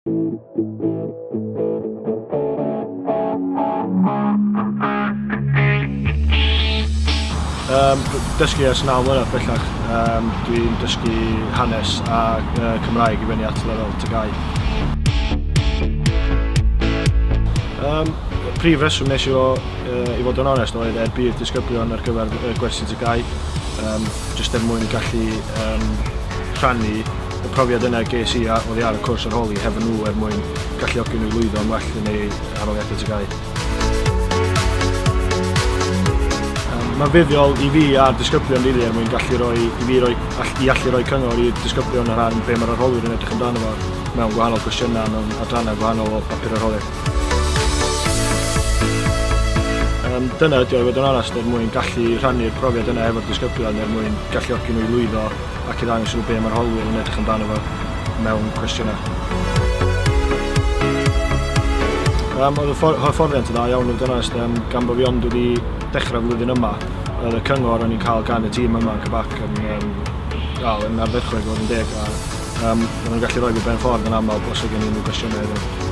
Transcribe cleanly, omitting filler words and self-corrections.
Dysgu ers 9 mlynedd bellach. Dwi'n dysgu hanes a Cymraeg i fyny at lefel TGAU. Prif reswm nes i fo, i fod yn onest, oedd er budd disgyblion ar gyfer gwersi TGAU. Jyst er mwyn gallu rhannu y profiad yna ges i oddi ar y cwrs arholi hefo nhw er mwyn galluogi nhw i lwyddo yn well yn eu arholiadau TGAU. Mae'n fuddiol i fi a'r disgyblion rili er mwyn gallu rhoi, i fi roi, i allu rhoi cyngor i'r disgyblion o ran be mae'r arholwyr yn edrych amdano fo mewn gwahanol gwestiynau, mewn adrannau gwahanol o bapur arholiad. Dyna ydi o i fod yn onest, er mwyn gallu rhannu'r profiad yna efo'r disgyblion, er mwyn galluogi nhw i lwyddo ac i ddangos nhw be mae'r holwyr yn edrych amdano fo mewn cwestiynau. Oedd y hyfforddiant yn dda iawn i fod yn onest, gan bod fi ond wedi dechrau flwyddyn yma, oedd y cyngor o'n i'n cael gan y tîm yma yn Cybac yn, well, yn ardderchog i fod yn deg, a oedden nhw'n gallu rhoi fi ben ffordd yn aml os oedd gen i unrhyw gwestiynau iddyn nhw.